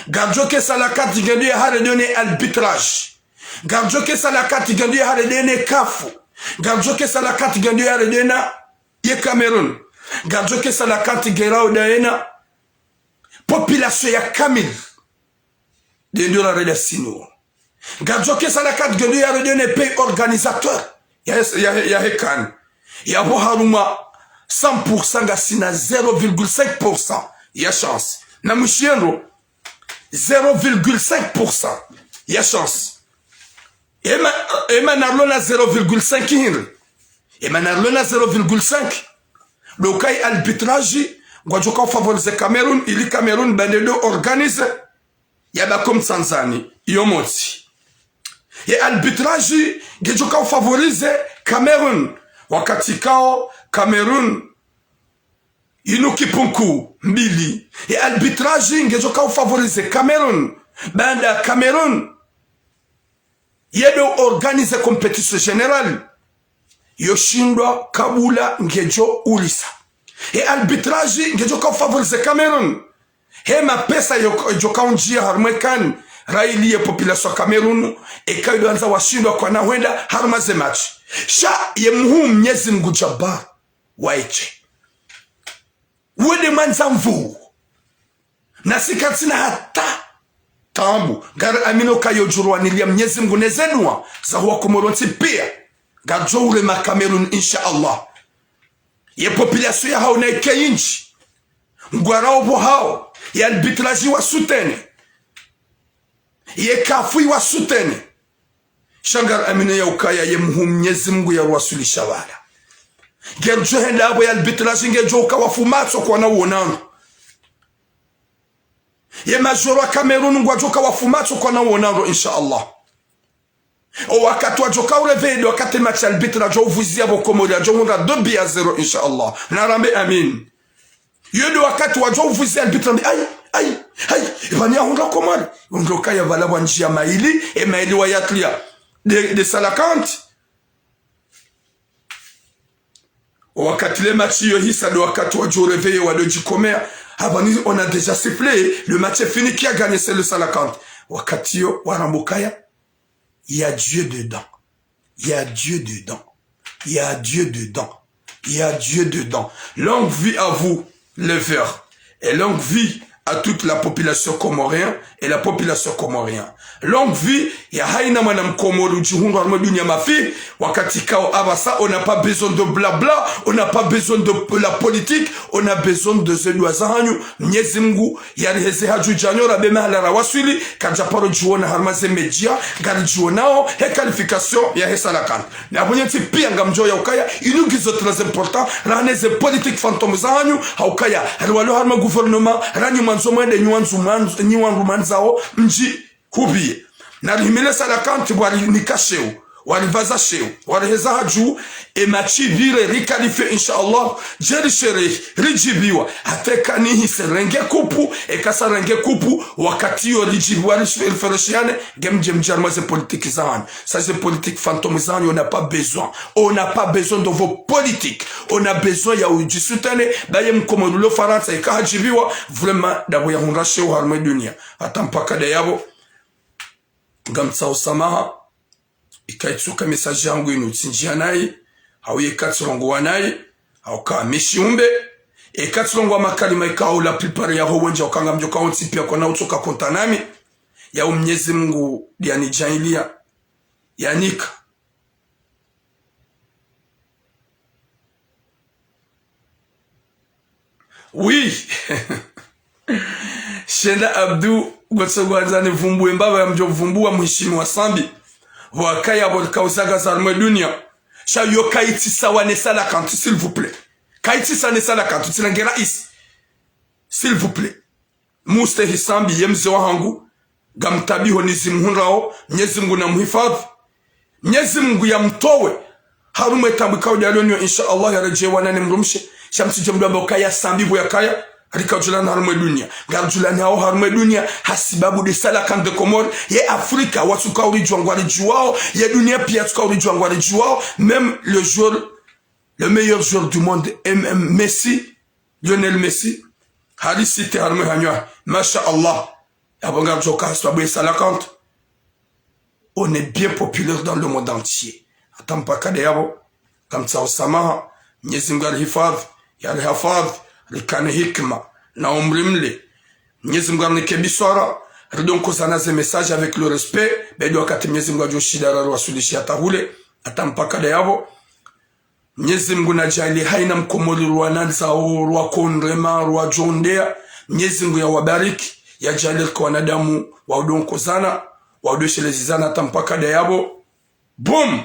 Ngaridjo ke Salakanti ngendo yahare done arbitrage. Ngaridjo ke Salakanti ngendo yahare done CAF. Ngaridjo ke Salakanti ngendo yahare done ye Cameroun. Ngaridjo ke Salakanti ngerao dayena population ya kamili. Dendo la reda sinu. Ngaridjo kesa la carte gendo ya reda ne pays organisateur ya, ya, yahe CAN. Yapvo harumwa cent pour cent ngasina zéro virgule cinq pour cent ya chance. Na mwishiendo, zéro virgule cinq pour cent ya chance. Ema, ema narlo na zéro virgule cinq hindri. Ema narlo na zéro virgule cinq. Donc, ye arbitrage ngwadjo ka ufavoriser Cameroun, ili Cameroun bande do organiser yabaki omtsandzani, iyo motsi. Ye arbitrage ngedjo ka ufavoriser Cameroun, wakati kao Cameroun inu kipunku mbili. Ye arbitrage ngedjo ka ufavoriser Cameroun, baanda Cameroun yendo organiser compétition générale, yoshindwa kabula ngedjo ulisa. Ye arbitrage ngedjo ka ufavoriser Cameroun. He mapesa yo, djo ka undjia harumwa ye CAN, ra ili ye population ya Cameroun, eka ido andza washindwa kwana hwenda harumwa ze match. Sha ye mhuu Mnyezi Mngu Jabbar, waishe. Wende mwandza nvuu. Nasi katsina hata taabu. Ngari amino kayo djurwanilia Mnyezi Mngu ne ze dua za huwa Komoro ntsi pia. Ngaridjo urema Cameroun, insha Allah. Ye population ya hao na ike indji. Ngwarao pvo hao, ye arbitrage wa soutenir. Ye CAF wa soutenir. Sha ngari amino ya ukaya ye mhuu Mnyezi Mngu ya ruwaswilisha pvala. Ngedjo henda apvo ye arbitrage ngedjo uka wafu matso kwana uonano. Ye majoro wa Cameroun ngwadjo ka wafu matso kwana uonano, insha Allah. O wakati wadjo ka ureveillé, wakati match arbitre adjo uvuzia pvo Komori, adjo hundra deux buts à zéro, insha Allah. Narambe amin. Yo ndo wakati wadjo uvuzia arbitre ambe, ayi, ayi, ayi, ipvani ya hundra Komori. Ndo kaya pvala pvwa ndjia maili, e maili wa yatlia de, de Salakanti. O wakati le match iyo ihisa, ndo wakati wadjo ureveillé, wado djikomea. Hapvani, on a déjà sifflé, le match est fini, qui a gagné, c'est le Salakanti. Wakati iyo, waramba ukaya, il y a Dieu dedans. Il y a Dieu dedans. Il y a Dieu dedans. Il y a Dieu dedans. Longue vie à vous, les Verts. Et longue vie à toute la population comorienne et la population comorienne. Longue vie ya haina mwana Mkomori udjihundra harumwa dunia mafi, wakati kao apvasa, on n'a pas besoin de blabla, on n'a pas besoin de la politique, on a besoin de ze dua zahanyu. Mnyezi Mngu yariheze hadju djanyo rabe mahala rawaswili, kadja paro djiona harumwa ze média, ngari djionao he qualification yahe Salakanti. Na apvo nyentsi pia ngamdjo ya ukaya, inu ngizo très important, rahane ze politique fantôme zahanyu, ha ukaya, hari walo harumwa gouvernement, ranyi mwandzo mwende, nyi wandru mwandzo, nyi wandru mwandzao, mdji hupviye. Narihimile Salakanti pvwa rinika sheo, waripvaza sheo, wariheza hadju, e match ipvire, ri qualifié, insha Allah, djeri shere, ridjibiwa, hata eka nihise renge kupu, eka sa renge kupu, wakati iyo ridjibiwa, ri, rifereshiane, nge mdje mdje harumwa ze politique zahanyu. Ça, c'est politique fantôme zahanyu, on n'a pas besoin. On n'a pas besoin de vos politiques. On a besoin ya udjisoutenir, ba ye Mkomori ulo Farantsa, eka hadjibiwa, vraiment, ndapvo ya hundra sheo harumwa dunia. Hata mpaka nda yapvo, ngamtsaho samaha, ika itsuka message yangu inu tsindjia nayi, hau yeka tsirongowa nayi, hau ka mi shiumbe, eka tsirongowa makalima ikao la plupart yaho wendji uka ngamdjo ka wontsi pia kwana utsoka konta nami, yau Mnyezi Mngu ndiye anidjaaliya, yanika. Oui. Shenda Abdu, ngotso ngwandzo nivumbuwe mbapvi ya mdjo vumbuwa mheshimiwa Sambi. Pvwakaya pvo kauzaga za harumwa dunia. Sha yo kaitsi sawa ne Salakanti, s'il vous plaît. Kaitsi sawa ne Salakanti, tsinange raisi. S'il vous plaît. Mustehi Sambi, ye mze wahangu, ngamtabiho nizi mhundrao, Mnyezi Mngu namhifadhwi. Mnyezi Mngu yamtowe harumwa ye taabu ikao ndaloniyo, insha Allah, yaredjeye wana ne mdrumshe. Sha mtsidje mdru amba ukaya Sambi pvo yakaya, rika djulana harumwa ye dunia. Ngaridjulana hao harumwa ye dunia, hasibabu de Salakanti de Comores, ye Afrika, watsuka uridjuwa ngwaridjuwao, ye dunia pia yatsuka uridjuwa ngwaridjuwao, même le joueur, le meilleur joueur du monde, M M Messi, Lionel Messi, hari cité harumwa ye hanyo, masha Allah. Yapvo ngaridjo ka hasibabu ye Salakanti. On est bien populaire dans le monde entier. Hata mpaka nda yapvo, ngamtsaho samaha, Mnyezi Mngu yarihifadhwi, yarihifadhwi, rikane hikima, na umri mle. Mnyezi Mngu yarinike biswara, ridonkozana ze message avec le respect, bedi wakati Mnyezi Mungu adjo shinda rariwaswilishiya hata hule, hata mpaka ndayapvo. Mnyezi Mungu nadjaanli haina mkomori rwanandzao, rwakondrema, rwadjondeya. Mnyezi Mungu yawabariki, yadjaanli rike wanadamu wa udonkozana, wa udoshelezizana hata mpaka ndayapvo. Boom!